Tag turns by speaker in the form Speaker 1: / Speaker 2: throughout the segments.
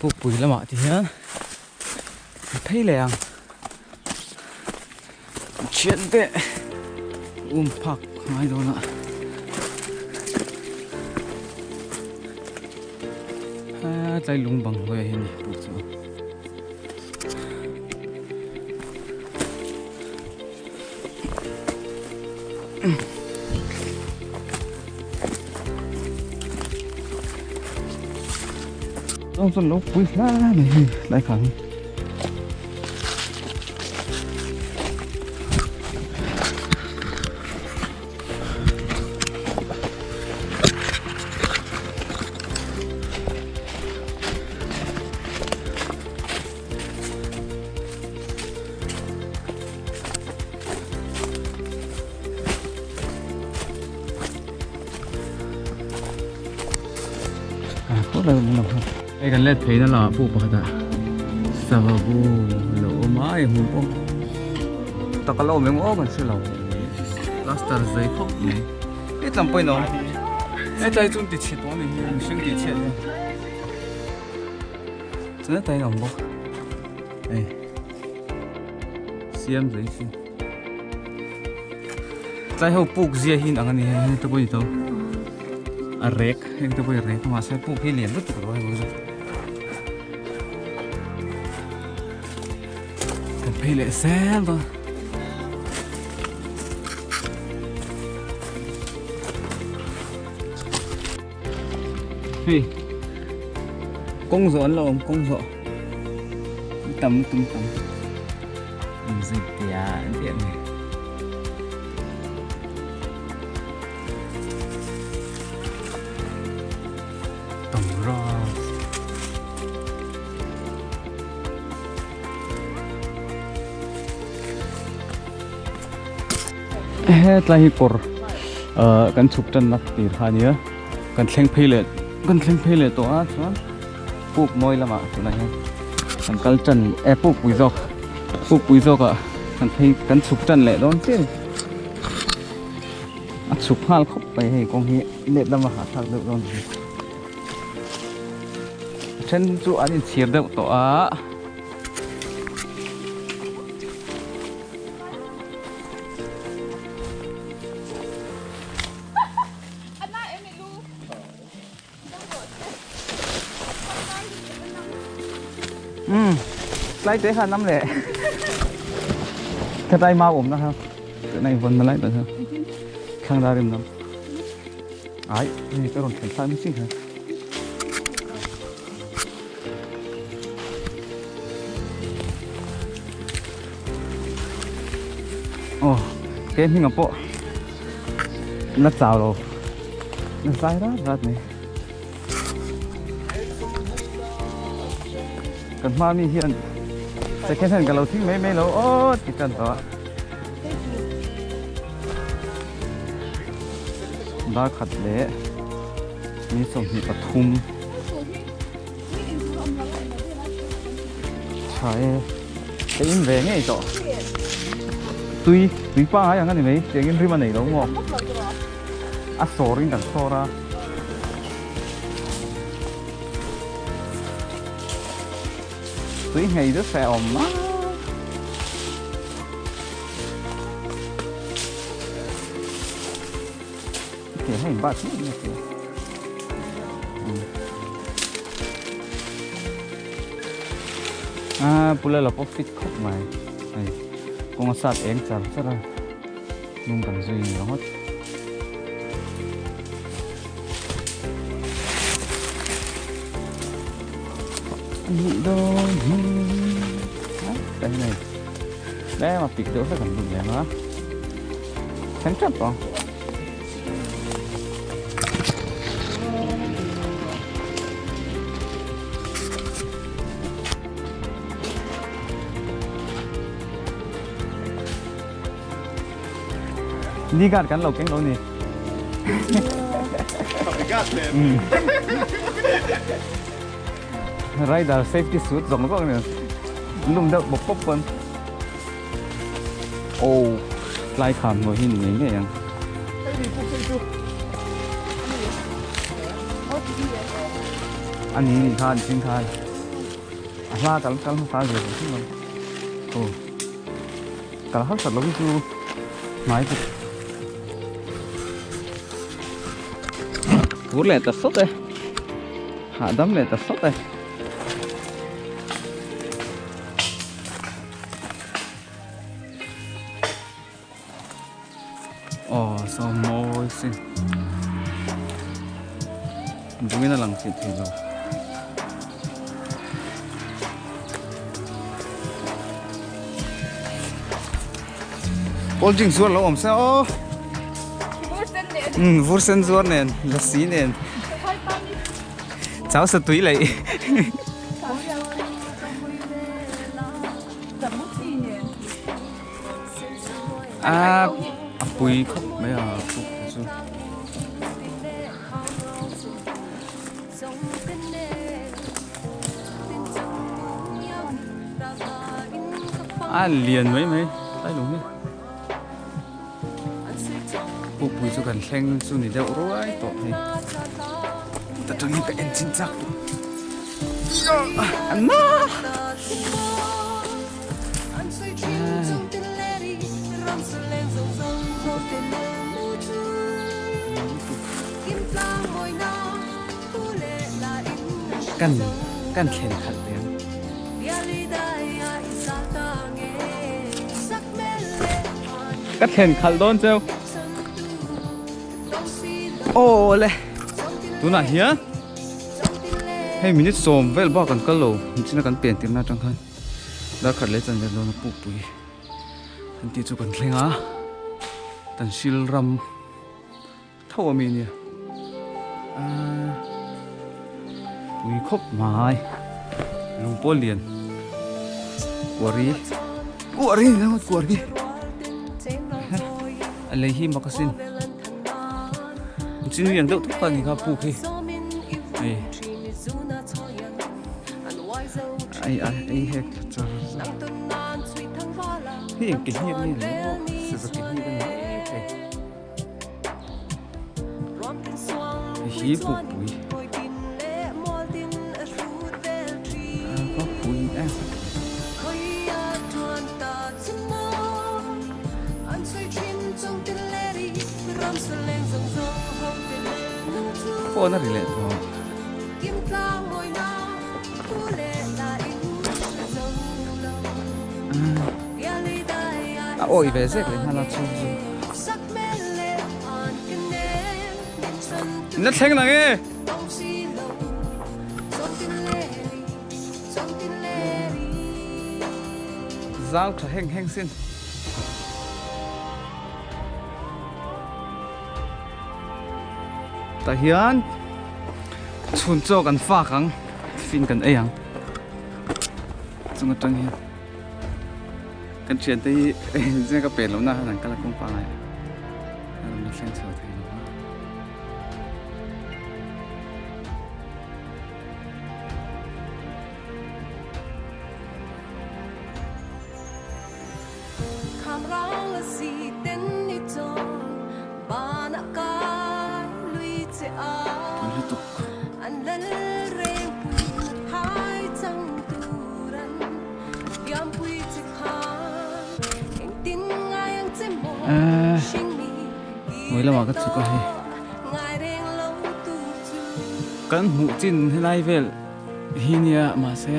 Speaker 1: Pukpui lamah ti hian a phei leh ang. Thian te um phak ngai dawn a. Tlai lung bang hnuaiah hian ni puk chu. Tawng chuan lo pui hla mai hei tlai khang hi. Hei kan let phei na lamah puk pakhatah sava bu a lo awm a hei hmuh pawh tak a lo awm eng awm an hre lo plaster zei khawp mai hei tlam pawhin a awm hetlai chu an ti chhe tawh a ni hi mihring tih chhiat hian chuan hetah hian a awm bawk hei siam zai chu tlai ho puk zia hi in ang a ni hei te pawh ni tho a rek heng te pawh hi rek a mahse puk hi lian lutuk lo a hei chu kan phei leh zel dawn hei kawng zawh an lo awm kawng zawh tam tum tam zui tia diam ni tawng rawt hetlai hi kawr ah kan chhuk tan na tir kha ania kan thleng phei leh kan thleng phei leh tawh a chuan puk mawi lamah tunah hian kan kal tan eh puk pui zawk puk pui zawk ah kan phei kan chhuk tan leh dawn chiah a ni a chhuk nghal khawp mai hei kawng hi let lama hahthlak deuh dawn a ni a then chu an inchhir deuh tawh a. Um tlai te kha nam leh khatlai mau awm na kha tunah in vawn na lai tak kha thlang dar in nam ai ni ka rawn thlen thlak ni ching kha Aw ke hming ah pawh la chau lo la zai rat rat mai kan hma mi hian second hand ka lo thing mai mai lo aw ti tan tawh a dar khat leh ni 23 Tha e ka in ve ngei tawh tui tui pangai ang a ni mai tiang in rim a nei lo maw a sawr in kan sawr a tui nghei chu hre awm a Ke hei bat ni ni ke. À, pula la pawh fit khawp mai. Hei, kawng a sat eng char char a. Lung kan zui ni ringawt. Ni dawn hi. Đây này. Đây mà pik deuh hlek an lut lem a. Thleng tep ang. Ni guard kan lo keng lo ni. Rider safety suit zawng zawng ni. Lum deuh bawp bawp pawn. Aw tlai kham hnuai hi ni ngei ngei ang. A ni ni khan thing khan. hla kal kal hmasa ve lo hrim ang aw kal harsat lo hi chu hnai chu vur leh ta sawt e hahdam leh ta sawt e. Aw saw mawi sin bungin a lang chih thei lo. Cold drink zuar lo awm se aw. Um vur sen zuar nen lassi nen. Chau sa tui leh. A a pui khawp mai a puk te chu. A lian mai mai tlai lo hi. Pukpui chu kan thleng chu ni deuh ruai tawh hei. Ta tangin ka en chin chak tawh. Anna! Kan kan thlen khat ve ang. Ka thlen khalh dawn cheu. Aw le tunah hian hei minute sawm vel bak kan kal lo nichina kan pian tirna atang khan darkhat leh chan vel dawn a pukpui an tih chu kan thleng a Tanhril ram tho a mi ania ahh pui khawp mai lung pawl lian kuari kuari ni lo kuari a lei hi mak asin chin lian deuh thuk a ni kha puk hi hei ai ai ei hek char hei eng ke hi ani lo sava ke hi ani thei hi pukpui a pui em. Phone a ri leh tawh. A awih ve zek leh nghal a chhung chu. Na thleng nang e. Zau tha heng heng sin. Tah hian chhun chaw kan fak ang fin kan ei ang chung atang hian kan thian te hi zinga ka pen loh na khan an kal a kawng pangai a a rawn la thleng chho thei lo va. Hnuai lamah ka chhuk a hei kan hmuh chin helai vel hi nia mahse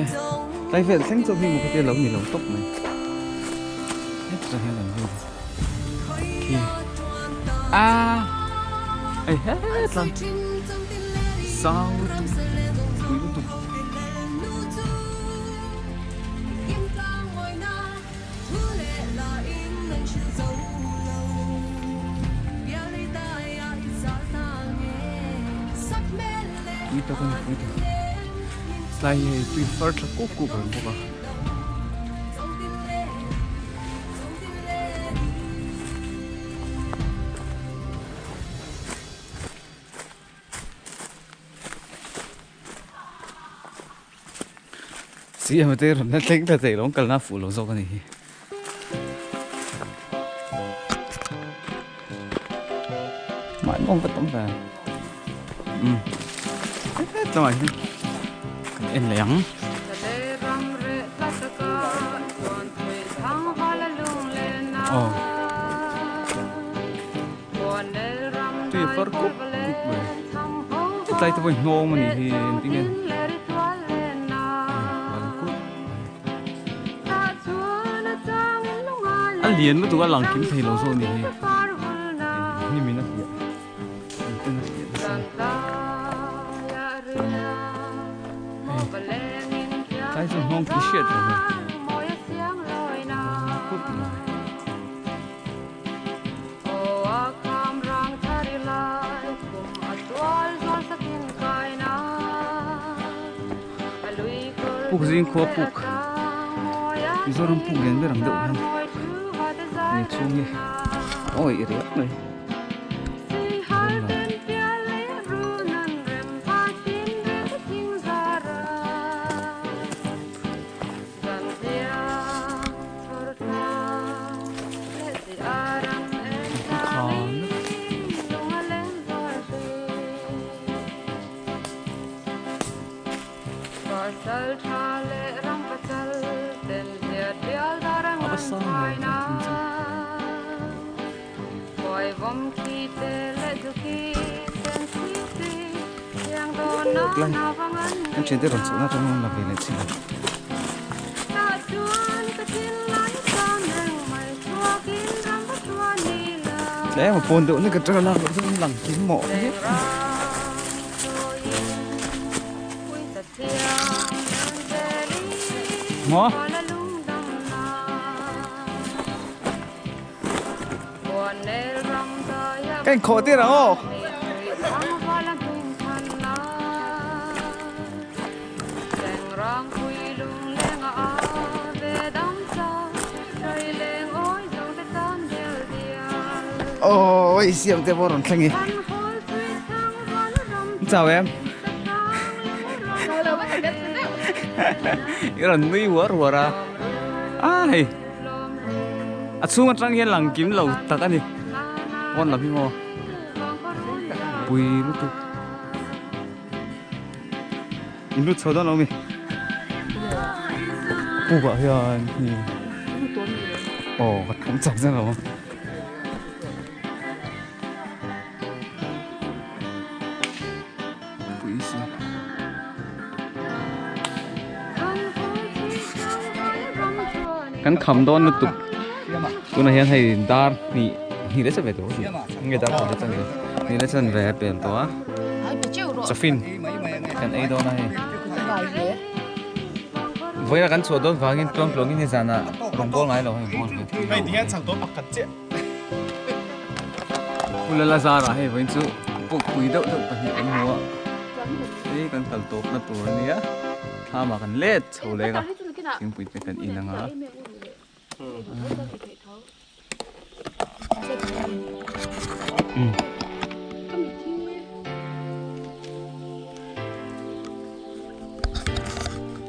Speaker 1: tlai vel thleng chauh hi maw khatia lo ni lo tawp mai hetah hian an vel khi a hei hetah zau lutuk pui lutuk. Tui tak a ni pui tak tlai hi hei tui far tha kuk kuk reng bawk a. CM te rawn la thleng ta thei lo an kalna a fuh lo zawk a ni hi. Mahni awm vat awm ve. Um. Tlangah hian kan en leh ang. Aw. Tui a far kup kup mai. Tlai te pawh hi hnawng a nih hi engtin nge. A lian lutuk a lang kim thei lo zawk a nih hi. Hnim in a hliah. Engtin a hliah nasa. Tlai chu hnawng khi hriat lo mai. Kup mai. Puk zing khua puk Mizoram puk lian ber ang deuh hian ni chhung hi awi i riak mai. An thiante rawn chhuahna atang hian la ve leh chin a. Tlem a pawn deuh nek atanga lak loh chuan lang kim mawh hle. Maw? Ka inkhawh tir ang aw. Awi siam te pawh rawn thleng i. Chau em? I rawn nui uar uar a. A hei. A chhung atang hian lang kim lo tak a ni. Pawn lam hi maw? Pui lutuk. In lut chho dawn lo mi? Puk ah hian hi. Aw ka thawm chak zel lo. Pui si. Kan kham dawn lutuk tunah hian hei dar hnih hnih leh chanve tur nge dar hnih leh chanve hnih leh chanve a pel tawh a chawfin kan ei dawn a hei vawiin a kan chhuah dawn vangin tluang tluangin ni zanah rawn bawl ngai lo hei bawl ve Pu Lala zarah hei vawiin chu pukpui deuh deuh pahnih kan hmu a hei kan kal tawpna tur a nia thlamah kan let chho leng a thingpui te kan in ang a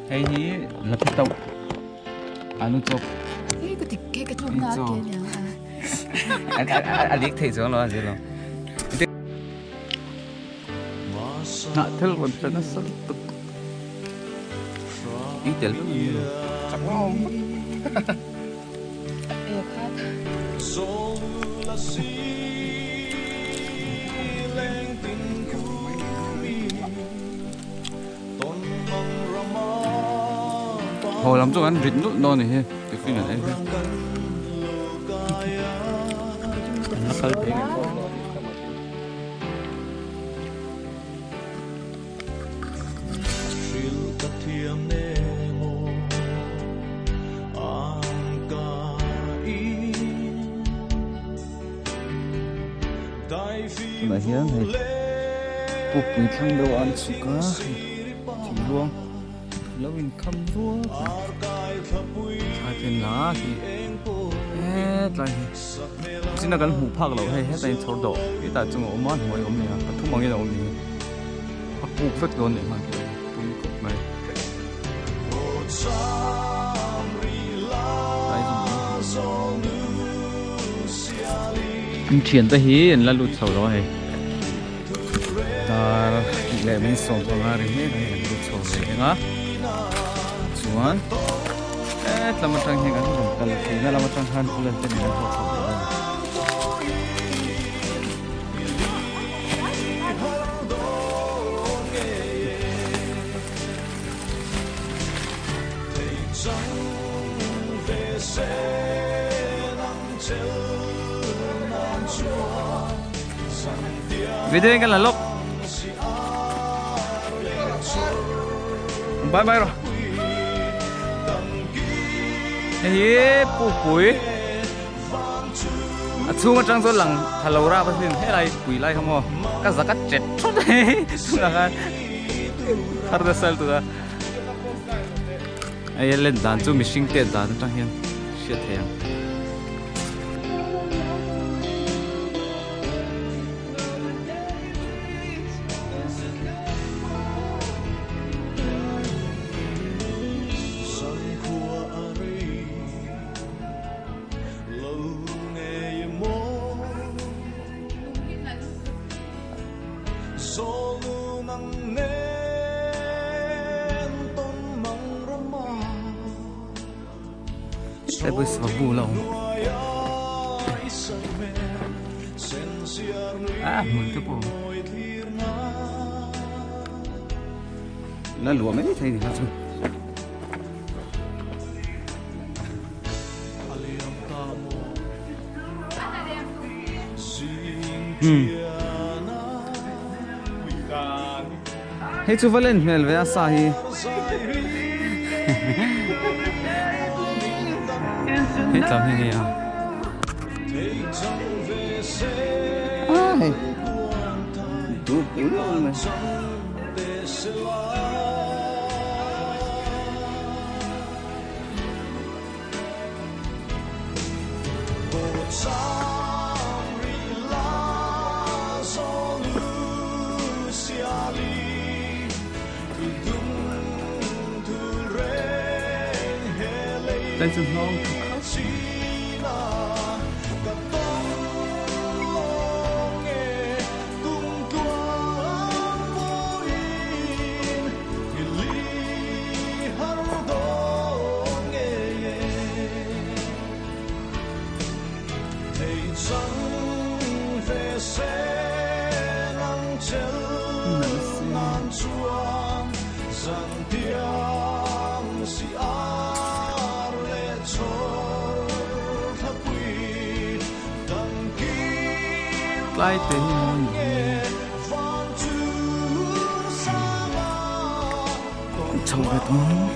Speaker 1: hei hi laphi tauh Alu chawp.
Speaker 2: Hei ka tik hei ka tluk na ke niang
Speaker 1: a. A lik thei chuang lo a zir lo. Hnah thil rawn tla nasa lutuk. I tel vek ang lo. Chak ngawm.
Speaker 2: E khat.
Speaker 1: Haw lam chu kan rit nulh dawn a ni hi tiffin an en hian an la kal phei leh dawn lo. Tunah hian hei pukpui thlang deuh a an chhuk a hei thingluang lo inkham ruak a thlai te an la a khi hetlai hi china kan hmuh phak loh hei hetah hian chhawr dawh hetah chung a awm a hnuai a awm leh a pathum angin a awm ni a puk vek dawn leh nghal khi pui khawp mai. An thiante hi an la lut chho lo a hei dar leh min sawm panga ri mek a hei an lut chho ve eng a chuan Hetlam atang hian kan rawn kal theihna lam atang khan pulan te nen an haw chho leh dawn a ni. Video in kan la lawk. Bye bye rawh. Hei hi pukpui a chhung atang chuan lang tha lo rap asin helai pui lai kha maw ka zak a chet thut hei tunah khan thar nasa lutuk a hei a len dan chu mihring te dan atang hian hriat theih ang. Ah, hmun te pawh la luah mai thei ni kha chu. Hmm. Hei chu va len hmel ve a sa hi. Hei tlam hi ni a. Ah hei. Du pui mai. Tlai chu hnawng thu khap mai. Tlai te hi mawi ni. Chho ve tawh.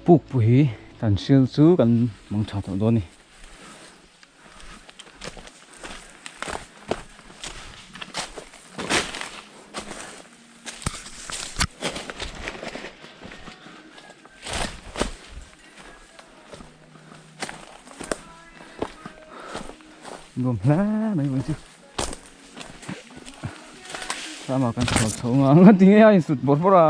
Speaker 1: Pukpui tan hril chu kan mang tha tawh dawn a ni. Nuam hle mai mai chu Rama kan chho chho nga nga tinge a insut bawrh bawrh a.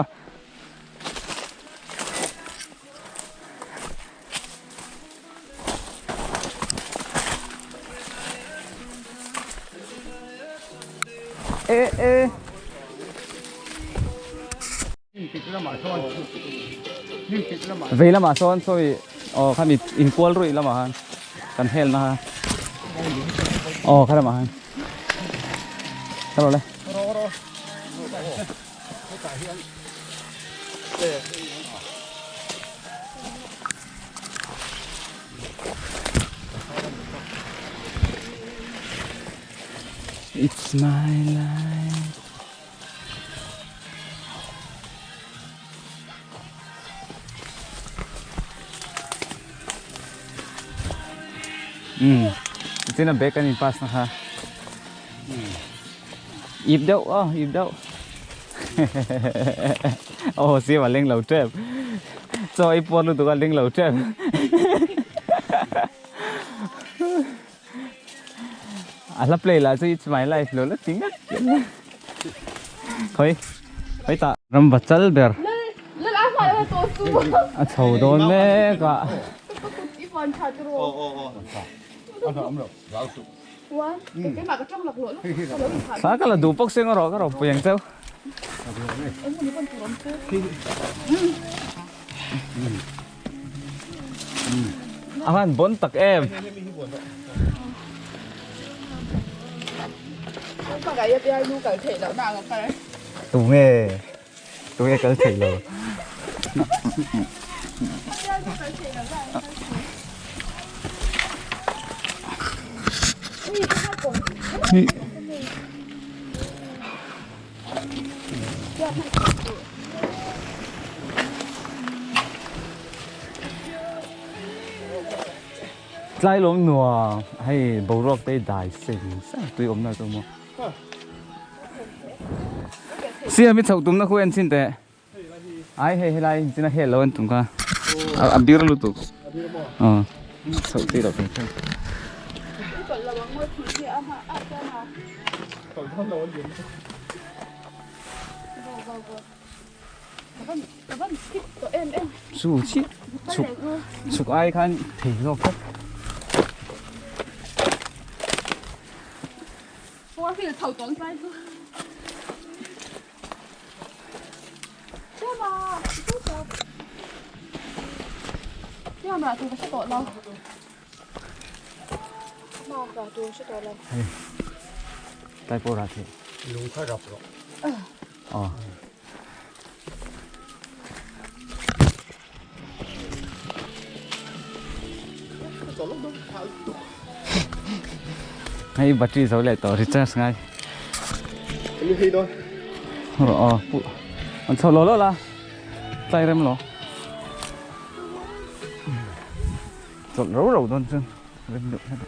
Speaker 1: E e. Vei lamah sawn sawi aw khami inkual ruih lamah khan kan hel na kha aw kha lamah khan ka lo le. It's my life. Umm tichin a bag an in pass na kha ip deuh aw ip deuh aw siam a leng lo tep chaw ei puar lutuk a leng lo tep A hla play lah chu it's my life lo la ti ngat Khoi khoi tah ram va chal ber a chho dawn mek a Sa ka la duh bawk seng erawh ka rawn pui ang cheu. A van bon tak em. Tu nge tu nge kal thei lo. Ni. Tlai lawm nuam hei boruak te dai seng seng tui awmna chu maw siam i chhoh tumna khu en chhin teh ai hei helai chin a hel lo an tum kha a bir lutuk aw chhoh chi loh tum kha. Chu chi chhuk chhuk ai khan thei zawk tlat. Hei tlai pawh rah theih.
Speaker 3: Lung kha rap rawh.
Speaker 1: Aw. Hei battery zo leh tawh recharge ngai. Rawh aw pu an chho lo lo la tlai rem lo. Chawlh ro ro dawn chuan rem deuh hlek a.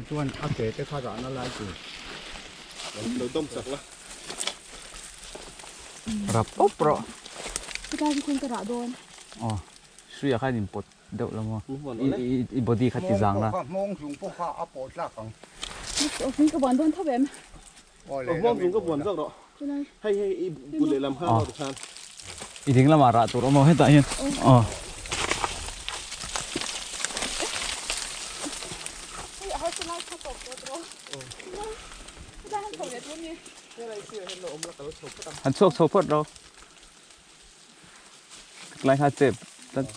Speaker 3: Chuan a ke te kha rahna lai tur lo dawm chak la.
Speaker 1: Rap pawp rawh.
Speaker 2: Chutai chu khawn ka rah dawn.
Speaker 1: Aw hruia khan in pawt deuh lo maw i body kha ti zang la.
Speaker 3: Hmawng zung pawh kha a pawh tlak ang.
Speaker 2: Hmawng ka buan dawn tho em.
Speaker 4: Hmawng zung ka buan zawk rawh. Hei hei i bu lehlam kha rawh tikhan.
Speaker 1: I ding lamah rah tur awm aw hetah hian aw. Han chhuak chho phawt rawh. Lai kha chep tlat.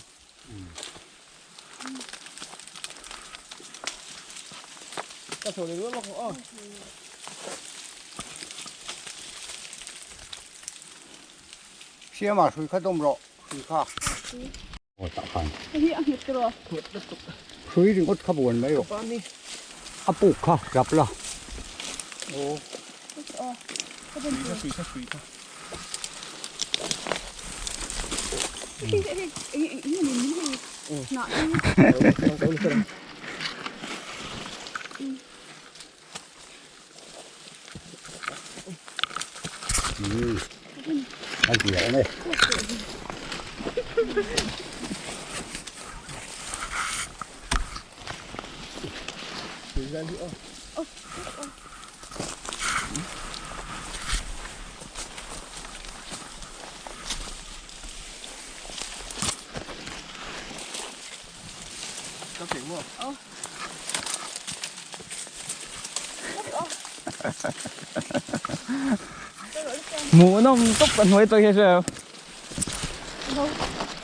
Speaker 4: Ka chho leh luah bawk aw.
Speaker 3: Siama hrui kha dawm rawh hrui kha. Aw tak khan.
Speaker 2: Hei a nghet rawh.
Speaker 3: Hrui ringawt kha buan mai rawh. A puk kha rap la.
Speaker 4: Aw. Hrui kha hrui kha.
Speaker 1: Hmuhnawm tawp a hnuai tawh hi a hria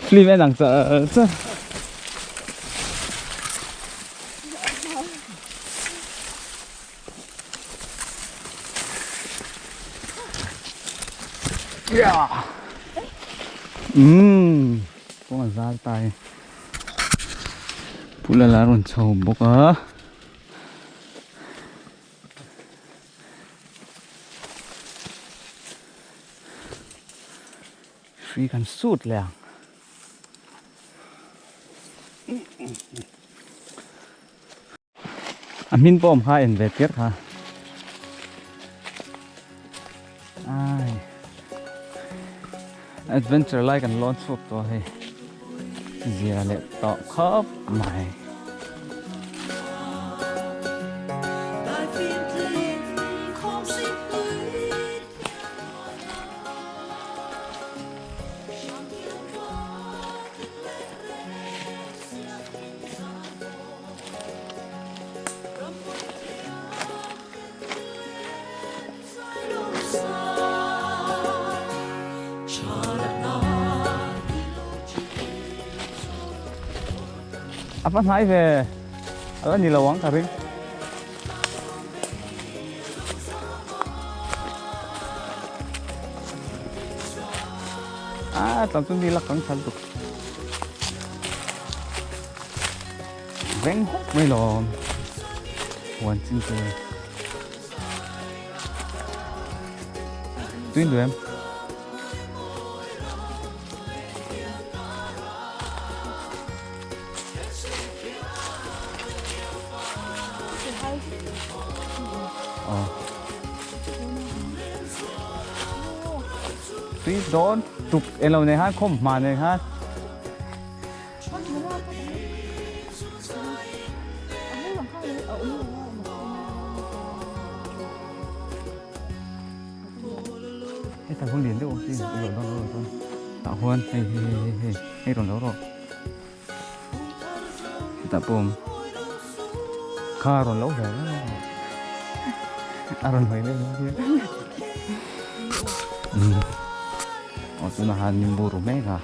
Speaker 1: Film en ang char char. Umm kawng a zal ta e Pu Lala a rawn chho bawk a. Hri kan sut leh ang. A hmin pawh awm kha en ve tir kha. Ai. Adventure lai kan lawn chhuak tawh hei. Zia leh tawh khawp mai. A va hnai ve a la ni lo ang ka ring. A tlam chu ni lak ang thal tuk. Veng hawk mai lawm. Huan chin chu. Tuin duh em? Tui dawn tuk eng lo nei khan khawm hma nei khan. Heta hun lian deuh awm si i lo dawn lo chuan tah huan hei hei hei hei hei rawn lo rawh hetah pawh awm kha rawn lo ve a rawn hawi leh aw tunah han nimbu ru mek a.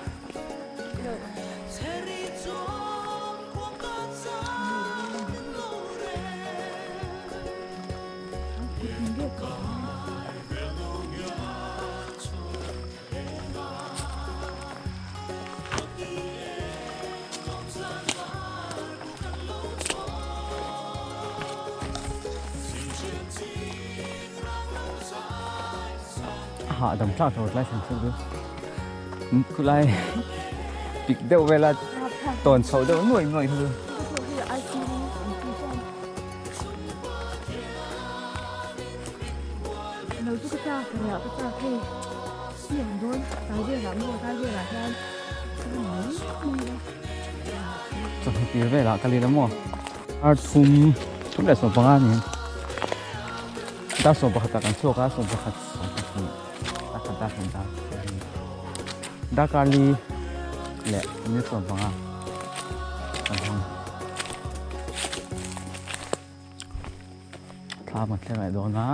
Speaker 1: Hahdam thlak lo tlai thlen chu khulai pik deuh vela tawn chhoh deuh nuai nuai kha chu.
Speaker 2: Lo chu ka chak ka riah ka chak hei chi ang dawn tai velah maw tai velah hian
Speaker 1: Chawhnu tir velah ka lil a maw ar thum thum leh sawm panga ni dar sawm pakhat ah kan chhuak a sawm pakhat sawm pahnih dar khat dar hnih dar darkar li leh minute sawm panga kan hmang. Thla kan thleng leh dawn a.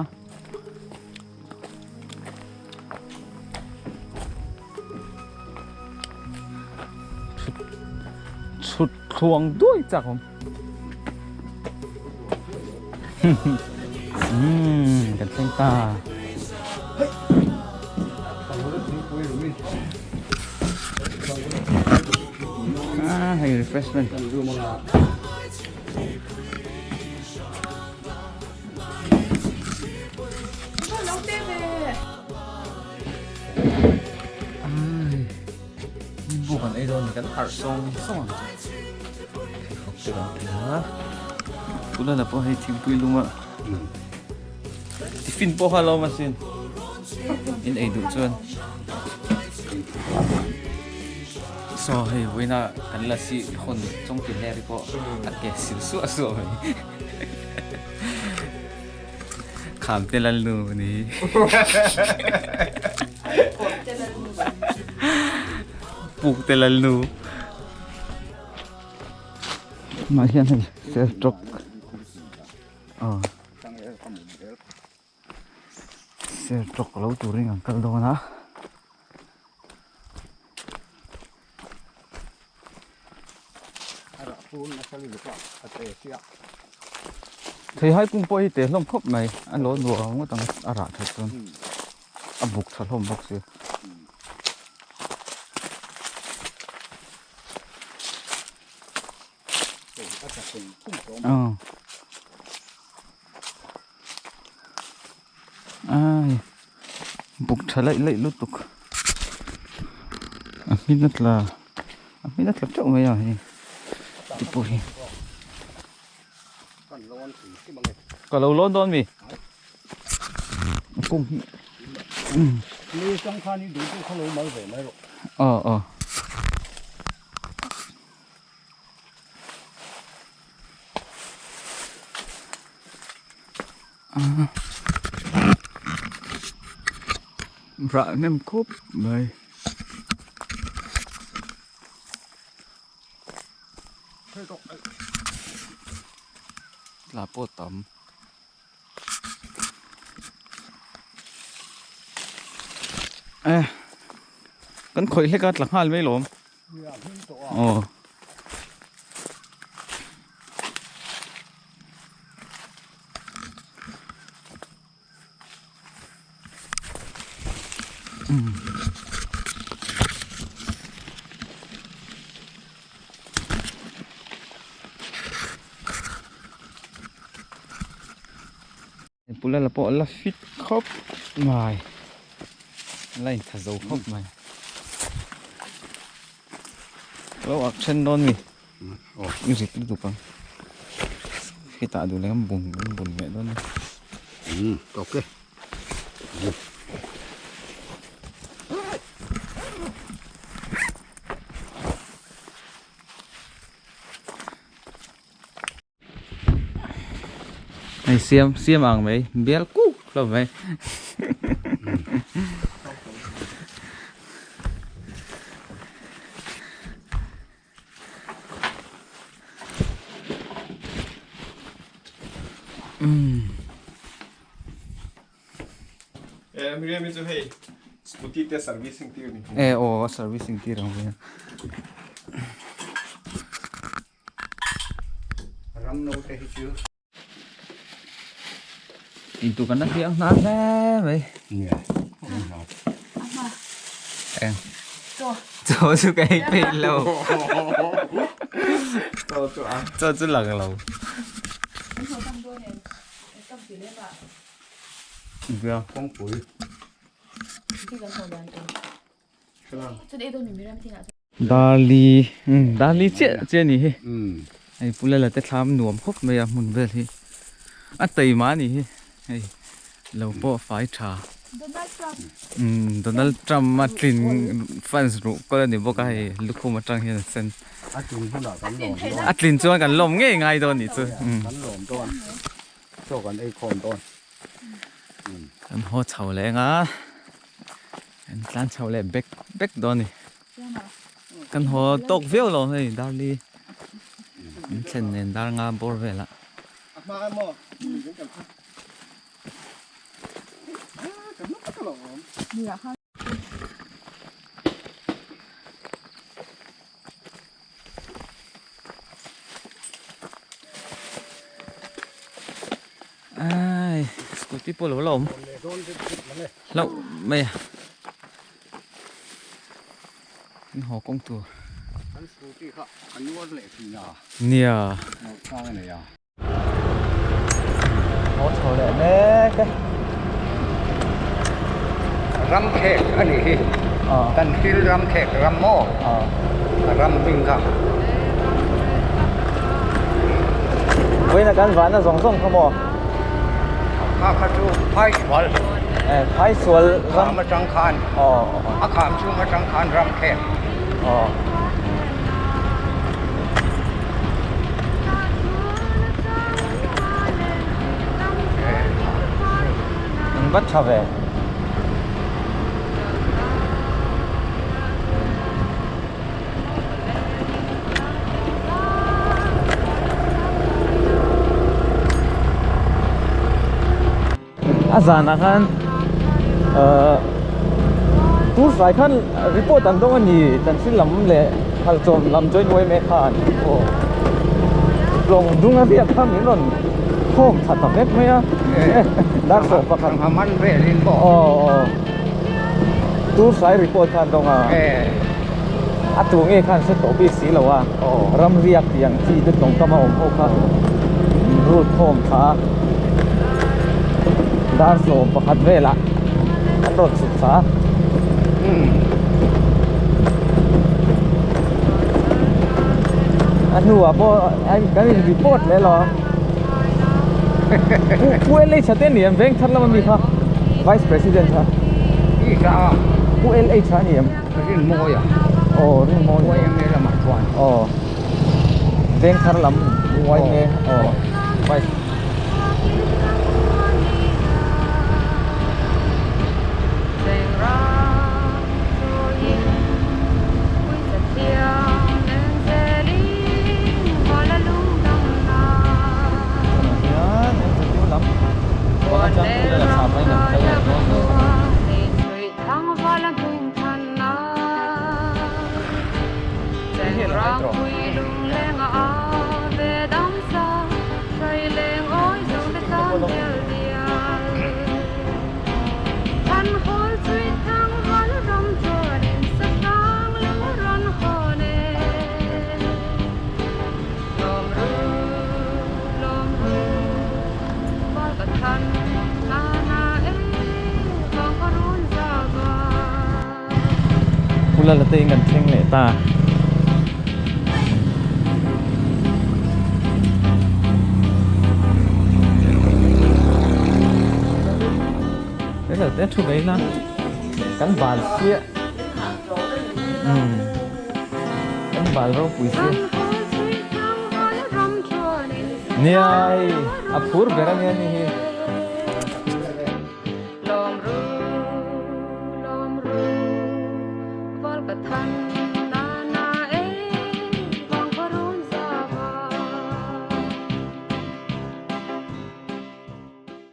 Speaker 1: Chhut thluang duai chak awm. Umm kan thleng ta. Ah hei refreshment. Buk an ei dawn ni kan harh sawng sawng ang chu pheikhawk te kan phei a tuna la pawh hei thingpui lung a tiffin pawh kha a lo awm asin in ei duh chuan. Saw hei vawiina kan la si hawn chawngti hler hi pawh a ke sil suah suah mai. Kham te lal nu ni. Puk te lal nu. Mah hian hei ser tawk. Ser tawk lo turin an kal dawn a. Theihai kung pawh hi teh hlawm khawp mai a lo nuam ngawt ang a rah that chuan a buk tha hlawm bawk si. Ai buk tha laih laih lutuk. hmin a tla a hmin a tla teuh mai a hei ti pawh hi ka lo lawn dawn mi a kawng hi aw aw. Rah hnem khawp mai. Tla pawh tam. Eh kan khawih hlek a tla nghal mai lawm. Aw. Pula la pawh la fit khawp mai la intha zo khawp mai lo ak then dawn mi i rit lutuk ang hetah duh leh bun bun leh dawn a
Speaker 3: tawk e.
Speaker 1: Hei siam siam ang mai bial kuk hlawm mai
Speaker 4: Eh Miriam chu hei scooty te servicing tir ni.
Speaker 1: Eh aw servicing tir ang ve.
Speaker 3: Ram no te hi chu.
Speaker 1: Intu kan la hliang hna hle mai.
Speaker 3: Nia.
Speaker 1: Eng. Chaw chu ka ei peih lo.
Speaker 4: Chaw chu a.
Speaker 1: Chaw chu lang lo.
Speaker 3: Kawngpui.
Speaker 1: Darli darli chiah chiah a ni hi hei pu lala te thlam nuam khawp mai a hmun vel hi a taima a ni hi hei lo pawh fai tha Donald Trump a tlin fans ruh kawl a ni bawk a hei lukhum atang hian a sen a tlin chuan kan lawm ngei ngai dawn a nih chu. Kan haw chho leh eng a kan tlan chho leh bek bek dawn a ni kan haw tawk viau lo hei darli min thlen nen dar nga bawr velah. Ai scooty pawh lo la awm hlauh mai a an haw kawng tur nia haw chho leh mek e
Speaker 3: ram khek a nih hi kan thil ram khek ram maw a ram hming kha
Speaker 1: vawiin a kan vahna zawng zawng kha maw
Speaker 3: kha kha chu phai sual
Speaker 1: phai sual
Speaker 3: ram atang khan a kham chhung atang khan ram khek
Speaker 1: An va tha ve. A zanah khan ahh tur fai khan report an dawng a ni tan thil lam leh hal chawm lam join uai khan aw lawng dung a riak kha min rawn khawm tha ta vek mai a dar sawh pakhat aw aw tur fai report khan dawng a a tu nge khan hre tawh bik si lo a ram riak tih ang chi te tawngkam a awm ho kha route khawm tha a dar sawm pakhat velah an rawn chhuk tha a. A hnuah pawh kan in report leh lo a. Pu LH a te ni em veng thar lam ami kha Vice President kha.
Speaker 3: I sa a.
Speaker 1: Pu LH a ni em?
Speaker 3: Rinmawi a.
Speaker 1: Aw Rinmawi.
Speaker 3: YMA lamah chuan.
Speaker 1: Aw. Veng thar lam YMA aw Vice. Pula la te in kan thleng leh ta. Hello te thu mai la kan bal chiah umm kan bal ropui chiah nia hei a phur ber ania ni hi.